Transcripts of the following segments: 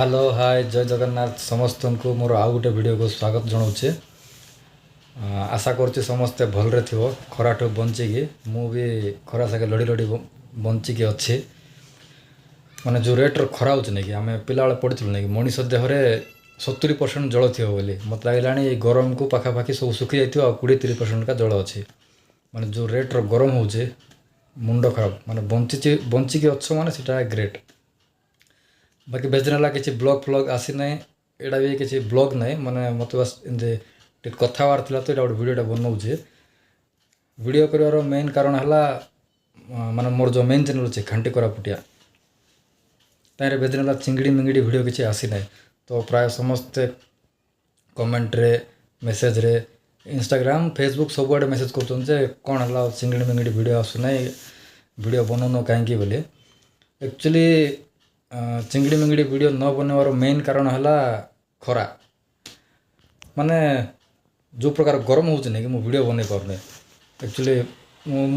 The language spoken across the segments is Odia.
ହ୍ୟାଲୋ, ହାଏ, ଜୟ ଜଗନ୍ନାଥ। ସମସ୍ତଙ୍କୁ ମୋର ଆଉ ଗୋଟେ ଭିଡ଼ିଓକୁ ସ୍ୱାଗତ ଜଣାଉଛି। ଆଶା କରୁଛି ସମସ୍ତେ ଭଲରେ ଥିବ, ଖରାଠୁ ବଞ୍ଚିକି। ମୁଁ ବି ଖରା ସାଙ୍ଗେ ଲଢ଼ି ଲଢ଼ି ବଞ୍ଚିକି ଅଛି। ମାନେ ଯେଉଁ ରେଟ୍ର ଖରା ହେଉଛି ନାକି, ଆମେ ପିଲାବେଳେ ପଢ଼ିଥିଲୁ ନାକି, ମଣିଷ ଦେହରେ 70% ଜଳ ଥିବ ବୋଲି। ମୋତେ ଲାଗିଲାଣି ଏଇ ଗରମକୁ ପାଖାପାଖି ସବୁ ଶୁଖି ଯାଇଥିବ ଆଉ 20-30% କା ଜଳ ଅଛି। ମାନେ ଯେଉଁ ରେଟ୍ର ଗରମ ହେଉଛି, ମୁଣ୍ଡ ଖରାପ। ମାନେ ବଞ୍ଚିଛି, ବଞ୍ଚିକି ଅଛ ମାନେ ସେଇଟା ଗ୍ରେଟ୍। ବାକି ବେଶୀ ଦିନ ହେଲା କିଛି ବ୍ଲଗ୍ ଫ୍ଲଗ୍ ଆସିନାହିଁ। ଏଇଟା ବି କିଛି ବ୍ଲଗ୍ ନାହିଁ, ମାନେ ମୋତେ ବାସ୍ ଏମିତି ଟିକେ କଥା ହେବାର ଥିଲା ତ ଏଇଟା ଗୋଟେ ଭିଡ଼ିଓଟା ବନଉଛି। ଭିଡ଼ିଓ କରିବାର ମେନ୍ କାରଣ ହେଲା, ମାନେ ମୋର ଯେଉଁ ମେନ୍ ଚ୍ୟାନେଲ୍ ଅଛି ଖାଣ୍ଟି କୋରାପୁଟିଆ, ତାହିଁରେ ବେଶୀ ଦିନ ହେଲା ଚିଙ୍ଗିଡ଼ି ମିଙ୍ଗିଡ଼ି ଭିଡ଼ିଓ କିଛି ଆସିନାହିଁ। ତ ପ୍ରାୟ ସମସ୍ତେ କମେଣ୍ଟରେ, ମେସେଜରେ, ଇନଷ୍ଟାଗ୍ରାମ, ଫେସବୁକ୍ ସବୁଆଡ଼େ ମେସେଜ୍ କରୁଛନ୍ତି ଯେ କ'ଣ ହେଲା, ଚିଙ୍ଗିଡ଼ି ମିଙ୍ଗିଡ଼ି ଭିଡ଼ିଓ ଆସୁନାହିଁ, ଭିଡ଼ିଓ ବନଉନ କାହିଁକି ବୋଲି। ଆକ୍ଚୁଆଲି ଚିଙ୍ଗିଡ଼ି ମିଙ୍ଗିଡ଼ି ଭିଡ଼ିଓ ନ ବନେଇବାର ମେନ୍ କାରଣ ହେଲା ଖରା। ମାନେ ଯେଉଁ ପ୍ରକାର ଗରମ ହେଉଛି ନାକି, ମୁଁ ଭିଡ଼ିଓ ବନେଇ ପାରୁନି। ଆକ୍ଚୁଆଲି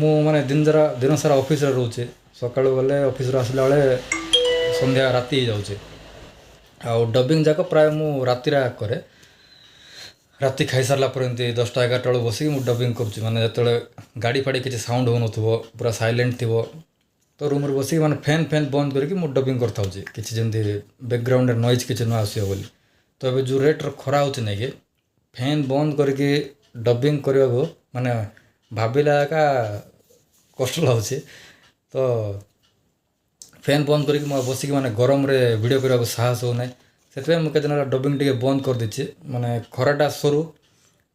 ମୁଁ ମାନେ ଦିନ ସାରା ଦିନ ସାରା ଅଫିସରେ ରହୁଛି। ସକାଳୁ ଗଲେ ଅଫିସରୁ ଆସିଲା ବେଳେ ସନ୍ଧ୍ୟା, ରାତି ହେଇଯାଉଛି। ଆଉ ଡବିଂ ଯାକ ପ୍ରାୟ ମୁଁ ରାତିରେ କରେ। ରାତି ଖାଇସାରିଲା ପରେ ଏମିତି 10ଟା 11ଟା ବେଳକୁ ବସିକି ମୁଁ ଡବିଂ କରୁଛି। ମାନେ ଯେତେବେଳେ ଗାଡ଼ି ଫାଡ଼ି କିଛି ସାଉଣ୍ଡ ହେଉନଥିବ, ପୁରା ସାଇଲେଣ୍ଟ ଥିବ, ତ ରୁମ୍ରେ ବସିକି ମାନେ ଫ୍ୟାନ୍ ଫ୍ୟାନ୍ ବନ୍ଦ କରିକି ମୁଁ ଡବିଂ କରିଥାଉଛି, କିଛି ଯେମିତି ବ୍ୟାକଗ୍ରାଉଣ୍ଡରେ ନଏଜ୍ କିଛି ନ ଆସିବ ବୋଲି। ତ ଏବେ ଯେଉଁ ରେଟ୍ର ଖରା ହେଉଛି ନାଇକି, ଫ୍ୟାନ୍ ବନ୍ଦ କରିକି ଡବିଂ କରିବାକୁ ମାନେ ଭାବିଲା ଏକା କଷ୍ଟ ଲାଗୁଛି। ତ ଫ୍ୟାନ୍ ବନ୍ଦ କରିକି ମୁଁ ଆଉ ବସିକି ମାନେ ଗରମରେ ଭିଡ଼ିଓ କରିବାକୁ ସାହସ ହେଉନାହିଁ। ସେଥିପାଇଁ ମୁଁ କେତେ ଦିନ ହେଲା ଡବିଂ ଟିକେ ବନ୍ଦ କରିଦେଇଛି। ମାନେ ଖରାଟା ସରୁ,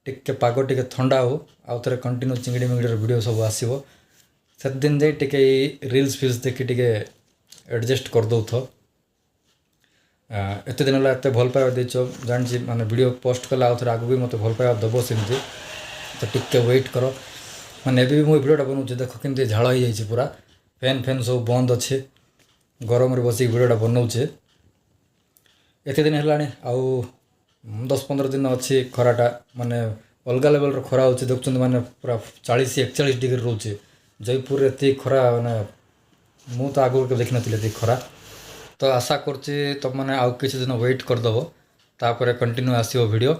ଟିକେ ପାଗ ଟିକେ ଥଣ୍ଡା ହଉ, ଆଉ ଥରେ କଣ୍ଟିନ୍ୟୁ ଚିଙ୍ଗିଡ଼ି ମିଙ୍ଗିଡ଼ିର ଭିଡ଼ିଓ ସବୁ ଆସିବ। ସେତେଦିନ ଯାଇ ଟିକେ ଏଇ ରିଲ୍ସ ଫିଲ୍ସ ଦେଖି ଟିକେ ଆଡ଼ଜଷ୍ଟ କରିଦେଉଥ। ଏତେ ଦିନ ହେଲା ଏତେ ଭଲ ପାଇବା ଦେଇଛ, ଜାଣିଛି, ମାନେ ଭିଡ଼ିଓ ପୋଷ୍ଟ କଲେ ଆଉ ଥରେ ଆଗକୁ ବି ମୋତେ ଭଲ ପାଇବା ଦେବ ସେମିତି। ତ ଟିକେ ୱେଟ୍ କର। ମାନେ ଏବେ ବି ମୁଁ ଏ ଭିଡ଼ିଓଟା ବନଉଛି, ଦେଖ କେମିତି ଝାଳ ହେଇଯାଇଛି ପୁରା। ଫ୍ୟାନ୍ ଫ୍ୟାନ୍ ସବୁ ବନ୍ଦ ଅଛି, ଗରମରେ ବସିକି ଭିଡ଼ିଓଟା ବନଉଛି। ଏତେ ଦିନ ହେଲାଣି, ଆଉ 10-15 ଦିନ ଅଛି। ଖରାଟା ମାନେ ଅଲଗା ଲେଭେଲ୍ର ଖରା ହେଉଛି, ଦେଖୁଛନ୍ତି, ମାନେ ପୁରା 40-41 ଡିଗ୍ରୀ ରହୁଛି ଜୟପୁରରେ। ଏତିକି ଖରା ମାନେ ମୁଁ ତ ଆଗରୁ କେବେ ଦେଖିନଥିଲି ଏତିକି ଖରା। ତ ଆଶା କରୁଛି ତୁମମାନେ ଆଉ କିଛି ଦିନ ୱେଟ୍ କରିଦେବ, ତାପରେ କଣ୍ଟିନ୍ୟୁ ଆସିବ ଭିଡ଼ିଓ।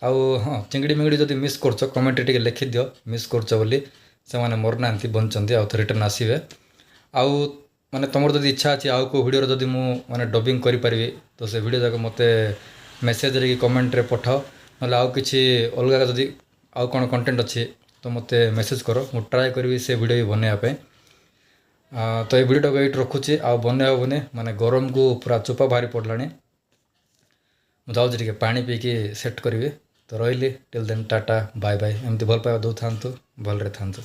ଆଉ ହଁ, ଚିଙ୍ଗିଡ଼ି ମିଙ୍ଗିଡ଼ି ଯଦି ମିସ୍ କରୁଛ, କମେଣ୍ଟରେ ଟିକେ ଲେଖିଦିଅ ମିସ୍ କରୁଛ ବୋଲି। ସେମାନେ ମରିନାହାନ୍ତି, ବଞ୍ଚିଛନ୍ତି, ଆଉ ଥରେ ରିଟର୍ନ ଆସିବେ। ଆଉ ମାନେ ତୁମର ଯଦି ଇଚ୍ଛା ଅଛି ଆଉ କେଉଁ ଭିଡ଼ିଓର ଯଦି ମୁଁ ମାନେ ଡବିଂ କରିପାରିବି, ତ ସେ ଭିଡ଼ିଓ ଯାକ ମୋତେ ମେସେଜରେ କି କମେଣ୍ଟରେ ପଠାଅ। ନହେଲେ ଆଉ କିଛି ଅଲଗା ଯଦି ଆଉ କ'ଣ କଣ୍ଟେଣ୍ଟ ଅଛି, ତ ମୋତେ ମେସେଜ୍ କର, ମୁଁ ଟ୍ରାଏ କରିବି ସେ ଭିଡ଼ିଓ ବି ବନେଇବା ପାଇଁ। ତ ଏଇ ଭିଡ଼ିଓଟାକୁ ଏଇଠି ରଖୁଛି। ଆଉ ବନେଇ ହେବନି, ମାନେ ଗରମକୁ ପୁରା ଚୋପା ବାହାରି ପଡ଼ିଲାଣି। ମୁଁ ଯାଉଛି ଟିକେ ପାଣି ପିଇକି ସେଟ୍ କରିବି। ତ ରହିଲି, till then tata, bye bye. ଏମିତି ଭଲ ପାଇବା ଦେଉଥାନ୍ତୁ, ଭଲରେ ଥାନ୍ତୁ।